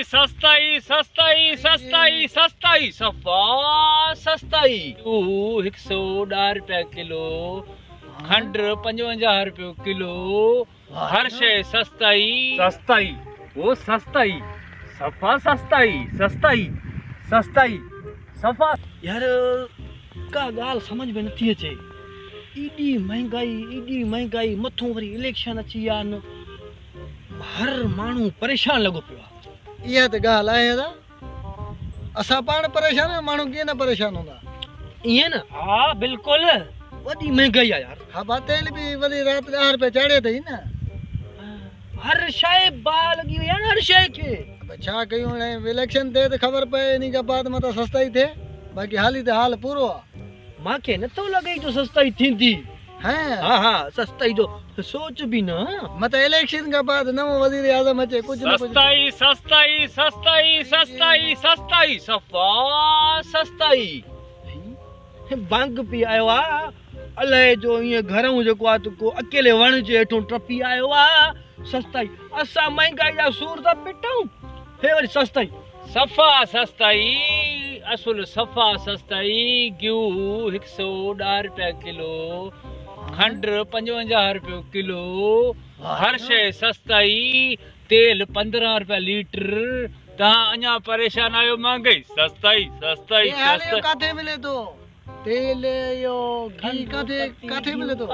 سستائي سستائي سستائي سستائي سستائي صفا سستائي. اهو هڪ سئو ڏهه رپيا ڪلو، کنڊ 55 رپيو ڪلو، هر شيء سستائي. سستائي او سستائي صفا سستائي سستائي سستائي صفا. يار ڪا ڳالهه سمجهه ۾ نٿي اچي ايڏي مهنگائي ايڏي مهنگائي مٿون وري اليڪشن اچي ويا آهن هر ماڻهو پريشان لڳو پيو آهي. اها ته ڳالهه آهي ادا اسان پاڻ پريشان آهيون ماڻهو ڪيئن نه پريشان هوندا. ائين نه. ها بلڪل وڏي مهنگائي آهي يار. ها با تيل به وري رات 10 رپيا چاڙهيو اٿئي نه. هر شيء باهه لڳي وئي آهي نه هر شيء کي. ابا ڇا ڪيون هاڻي اليڪشن ٿئي ته خبر پئي انهي کان بعد متان سستائي ٿئي باقي حالي ته حال پورو آ. مان کي نٿو لڳي جو سستائي ٿيندي. هين. ها ها سستائي جو سوچ به نه. متان اليڪشن کان بعد نئون وزير اعظم اچي ڪجهه نه ڪجهه. سستائي سستائي سستائي سستائي سستائي صفا سستائي. بانگ پي آيو آ الائي جو ائين گهرئون جيڪو آ ته ڪو اڪيلي وڻ جي هيٺون ٽپي آيو آ سستائي اسان مهنگائي جا سور ٿا پٽون هي وري سستائي. صفا سستائي اصل صفا سستائي گيهه هڪ سئو ڏهه رپيا ڪلو کنڊ 55 رپيو ڪلو هر شيء سستائي تيل 15 رپيا ليٽر تهان اڃا پريشان آهيو مهانگائي سستائي سستائي هي هاڻي اهو ڪاٿي ملي ٿو تيل اهو گهي ڪاٿي ڪاٿي ملي ٿو.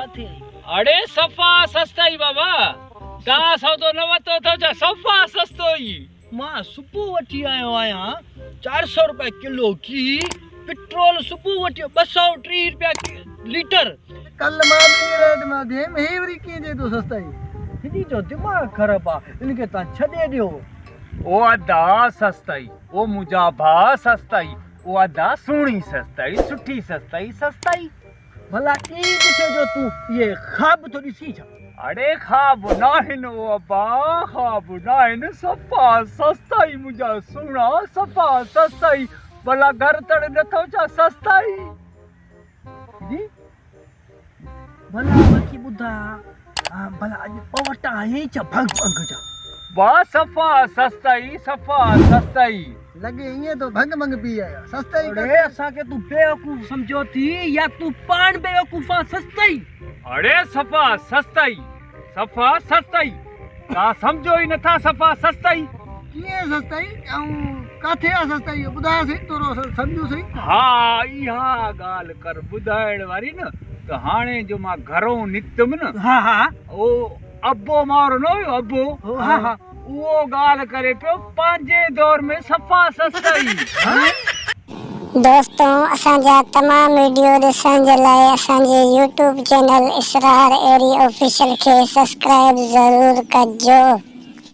اڙي صفا سستائي بابا تهان سودو نه ورتو اٿو ڇا صفا سستو ئي. مان صبح وٺي آيو آهيان 400 رپيا ڪلو گيهه پيٽرول صبح وٺي 230 رپيا ليٽر. ڪل مان به انهي ريٽ ۾ وڌيم هي وري ڪيئن چئي ٿو سستائي. هني جو دماغ خراب آ ان کي تان ڇڏي ڏيو. او ادا سستائي او منهنجا ڀاء سستائي او ادا سهڻي سستائي سٺي سستائي سستائي. ڀلا ائين ڏٺي جو تون اهي خواب ٿو ڏسين ڇا؟ اڙي خواب ناهن او ابا خواب ناهن صفا سستائي منهنجا سهڻا صفا سستائي ڀلا گهر تڙ نٿو ڇا سستائي. جي ڀلا باقي ٻڌاء ڀلا اڄ ٻه وٽا آهين ڇا ڀنگ ڀنگ جا. واھ صفا سستائي صفا سستائي. لڳي ائين ٿو ڀنگ ڀنگ پي آيو سستائي اڙي اسان کي تون بيوقوف سمجهيو ٿي يا تون پاڻ بيوقوف آن سستائي. اڙي صفا سستائي صفا سستائي تان سمجهو ئي نٿا صفا سستائي. ڪيئن سستائي ۽ ڪاٿي آ سستائي اهو ٻڌاء سهي ٿورو اسان سمجهون سهي. ها اها ڳالهه ڪر ٻڌائڻ واري نه ته هاڻي جو مان گهرئون نڪتم نه ها ها اهو ابو مارو نه هيو ابو ها ها اهو ڳالهه ڪري پيو پنهنجي دور ۾ صفا سستائي. دوستو اسان جا تمام وڊيو ڏسڻ جي لاء اسان جي يوٽيوب چينل اسرار ايري آفيشل کي سبسڪرائب ضرور ڪجو.